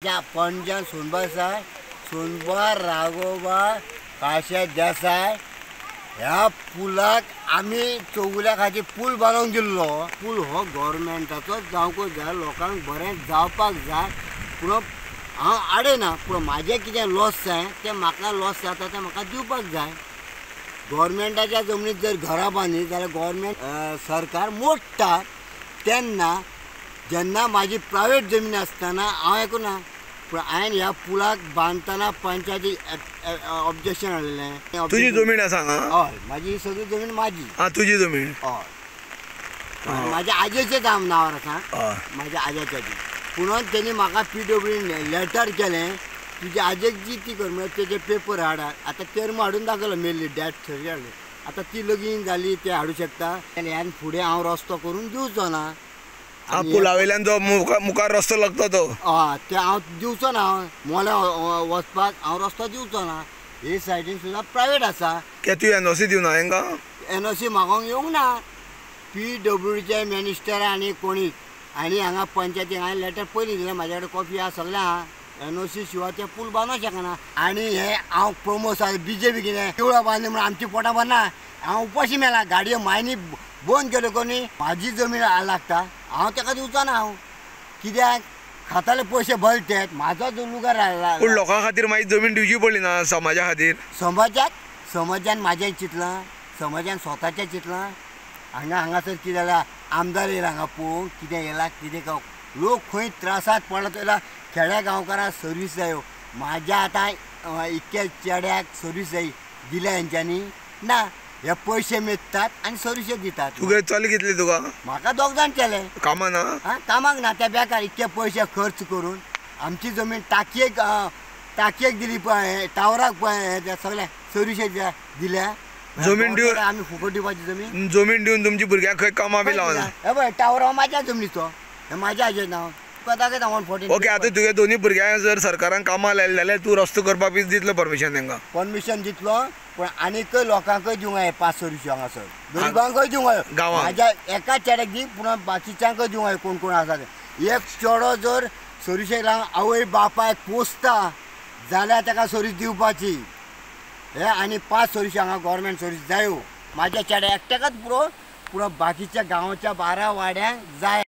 पणज्यान सोनबा साय, सोनबा राघोबा काशा देसाय ह्या पुलाक आमी चौगुल्या खातीर पूल बांदून दिल्लो. पूल हो गव्हर्मेंटाचो जावंकूच जाय, लोकांक बरें जावपाक जाय. पूण हांव आडयना, पूण म्हाजें कितें लॉस जाय तें म्हाका लॉस जाता तें म्हाका दिवपाक जाय. गव्हर्मेंटाच्या जमनीत जर घरां बांदली जाल्यार गव्हर्मेंट सरकार मोडटा. तेन्ना जेन्ना म्हाजी प्रायवेट जमीन आसतना हांव आयकुना, पूण हांवें ह्या पुलाक बांदतना पंचायती ऑब्जेक्शन हाडलें. तुजी जमीन आसा? हय, म्हाजी सगळी जमीन म्हाजी. तुजी जमीन? हय, म्हाज्या आजेचें नांवार आसा, म्हाज्या आज्याच्या. पुणून तेणी म्हाका पीडब्ल्यू लेटर केलें, तुजी आजेक जी ती कर म्हळ्यार तेजे पेपर हाड. आतां तेर्म हाडून दाखयलो, मेल्ली डेथ सगळी हाडली. आतां ती लगीन जाली ते हाडूं शकता. ह्यान फुडें हांव रस्तो करून दिवचो ना. पुला वयल्यान जो मुखार रस्तो लागता तो हय, ते हांव दिवचो ना. मोल्या वचपाक हांव रस्तो दिवचो ना. हे सायडीन सुद्दां प्रायवेट आसा. तूं एनओसी दिवना हेंका? एनओसी मागोवंक येवंक ना. पीडब्ल्यूडीचे मिनिस्टर आनी कोणीच आनी हांगा पंचायतीक हांवें लेटर पयलीं दिलें, म्हाज्या कडेन कॉपी आसा सगळें आहा. एनओसी शिवाय ते पूल बांदूंक शकना. आनी हे हांव प्रमोस बीजेपी कितें देवळां बांदली म्हणून आमची पोटां भरना. हांव उपाशी मेला, गाडयो मायनी बंद केल्यो कोणी. म्हाजी जमीन लागता, हांव ताका दिवचो ना. हांव कित्याक खाताले पयशे भरते, म्हाजो लुगार. पूण लोकां खातीर मागीर जमीन दिवची पडली ना समाजा खातीर? समाजाक समाजान म्हाजें चिंतलां, समाजान स्वताचें चिंतलां. हांगा हांगासर कितें जालां, आमदार येयला हांगा पळोवंक कितें येयला कितें गांव लोक खंय त्रासांत पडला जाल्यार खेड्या गांवकारांक सर्वीस जायो. म्हाज्या आतां इतक्या चेड्याक सर्वीस जाय दिल्या हेंच्यांनी ना. हे पयशे मेजतात आनी सर्विसे दितात. तुगे चल कितले तुका? म्हाका दोग जाण केले कामां ना. कामाक ना, त्या बेकार इतके पयशे खर्च करून आमची जमीन टाकयेक टाकयेक दिली, टावराक सगळे सर्विसे दिल्या. जमीन दिवन आमी फुकट दिवपाची जमीन? जमीन दिवन तुमची भुरग्यांक खंय कामां बी लावना? हे पळय टावर म्हाज्या जमनीचो, हे म्हाज्या हाजेर नांव तुका दाखयता 114. ओके, आतां तुगे दोनी भुरग्यांक जर सरकारान कामां लायलें जाल्यार तूं रस्तो करपाक बी दितलो परमिशन तेंकां? परमिशन दितलो, पूण आनीकय लोकांकय दिवंक जाय 5 सर्विसी हांगासर, गरिबांकय दिवंक जाय. गांवांत म्हाज्या एका चेड्याक दी, पूण बाकीच्यांकय दिवंक जाय. कोण कोण आसा ते एक चेडो जर सर्विसेक लागून आवय बापायक पोसता जाल्यार ताका सर्वीस दिवपाची. हे आनी 5 सर्विसी हांगा गव्हर्मेंट सर्वीस जायो. म्हाज्या चेड्या एकट्याकच पुरो, पूण बाकीच्या गांवच्या 12 वाड्यांक जाय.